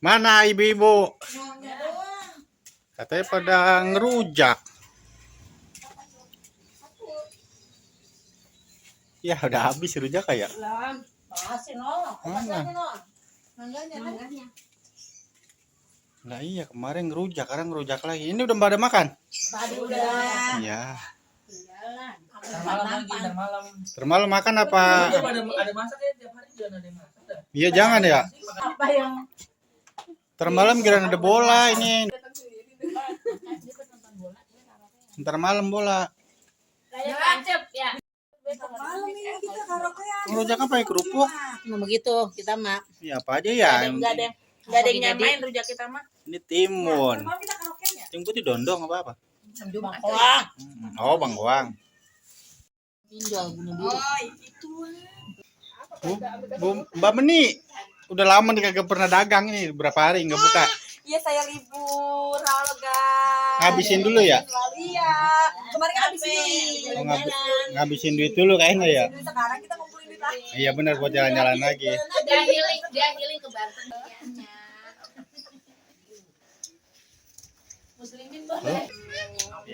Mana ibu-ibu? Katanya pada ngerujak. Ya udah habis rujak kayak. Mana? Nah iya kemarin ngerujak, sekarang ngerujak lagi. Ini udah pada makan? Udah. Iya. Termalam lagi, termalam. Termalam makan apa? Ada masak ya tiap hari jangan ada masak. Iya jangan ya. Apa yang Termalam kira ada bola ini. Ntar malam bola. ya. Malam ini kita karaokean. Ngerujak apa ya? Kerupuk? Nah, begitu kita mah. Ya apa aja ya? Enggak ada yang nyamain rujak kita mah. Ini timun. Malam kita karaokean ya? Timun putih dondong apa? Bangkoang. Oh bangkoang. Pinjol bunuh diri. Oh, itu. Mbak Meni, udah lama nih kagak pernah dagang ini. Berapa hari nggak buka? Iya saya libur. Halo guys. Ngabisin dulu ya? Iya. Kemarin kan habisin duit. Oh, ngabisin duit dulu kayaknya ya? Sekarang kita ngumpulin duit lagi. Iya benar buat jalan-jalan lagi. Dia healing ke Banten. Muslimin boleh.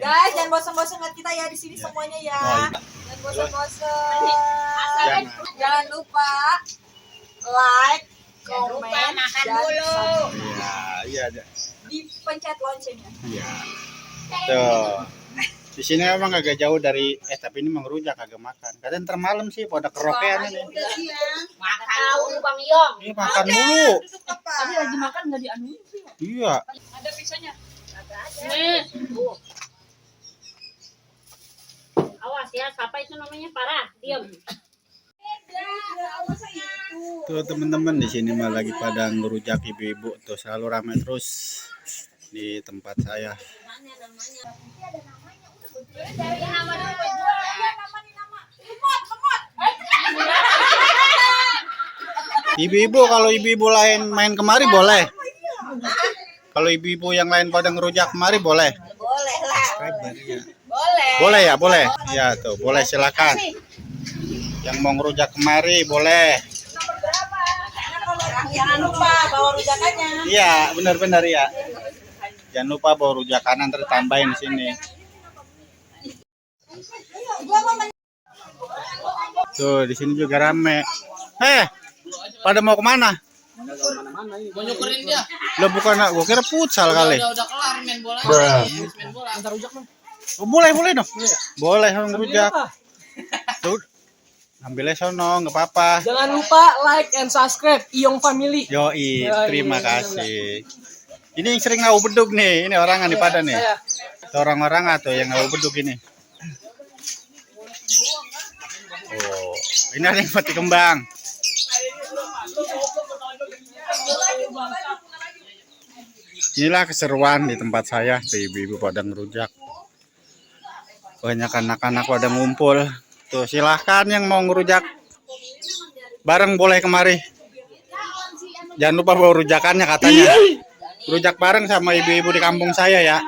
Guys, jangan bosan-bosan lihat kita ya di sini semuanya ya. Jangan bosan-bosan. Jangan lupa like, komen, makan dan dulu. Iya. dipencet loncengnya. Iya. Tuh. Di sini emang agak jauh dari tapi ini mengerujak agak makan. Kadang ntar malam sih pada kerokean ini. Makan tahu Bang Yong. Ini makan mulu. Tadi lagi makan nggak dianuin sih. Iya. Ada pisahnya. Nih. Awas ya, siapa itu namanya? Parah, diam. Tuh teman-teman di sini mah lagi pada ngerujak ibu-ibu tuh selalu ramai terus di tempat saya. Ibu-ibu kalau ibu-ibu lain main kemari boleh. Kalau ibu-ibu yang lain pada ngerujak kemari boleh. Boleh lah. Boleh. Boleh ya, boleh. Ya tuh, boleh silakan. Yang mau ngerujak kemari boleh. Jangan lupa bawa rujakannya. Iya, benar-benar ya. Jangan lupa bawa rujakan nanti tambahin di sini. Tuh, di sini juga rame. Pada mau kemana? Mau nyukerin dia. Lo bukan, gua kira futsal kali. Udah kelar main bola. Main bola. Antar rujak mah. Oh, boleh dong. Boleh orang ngerujak. Tuh, ambilnya sono, nggak apa-apa. Jangan lupa like and subscribe Iyong Family. Yoi, terima kasih. Ini yang sering ngau bedug nih, ini orang nih pada nih. Orang-orang atau yang ngau bedug ini. Oh, ini ada yang mati kembang. Inilah keseruan di tempat saya, tuh ibu-ibu pada ngerujak. Banyak anak-anak pada ngumpul. Tuh silahkan yang mau ngerujak bareng boleh kemari. Jangan lupa bawa rujakannya katanya. Rujak bareng sama ibu-ibu di kampung saya ya.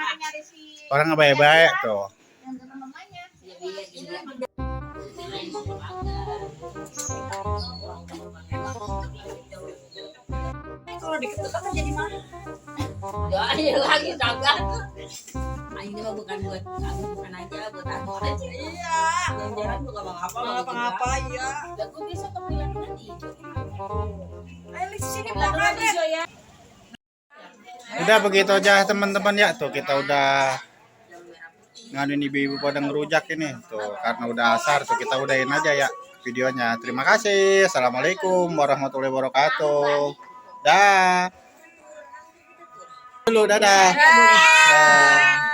Orang baik-baik tuh. Kalau diketuk kan jadi mahal. Enggak, ya lagi dagang. Ini mah bukan buat kamu, bukan aja buat aku aja. Iya. Jalan juga apa-apa ya. Aku bisa kemudian nanti. Ayo di sini belakang ya. Udah begitu aja teman-teman ya. Tuh kita udah ngaduin ibu-ibu pada ngerujak ini. Tuh karena udah asar tuh kita udahin aja ya videonya. Terima kasih. Assalamualaikum warahmatullahi wabarakatuh. Dah. Dulu dadah. Dah.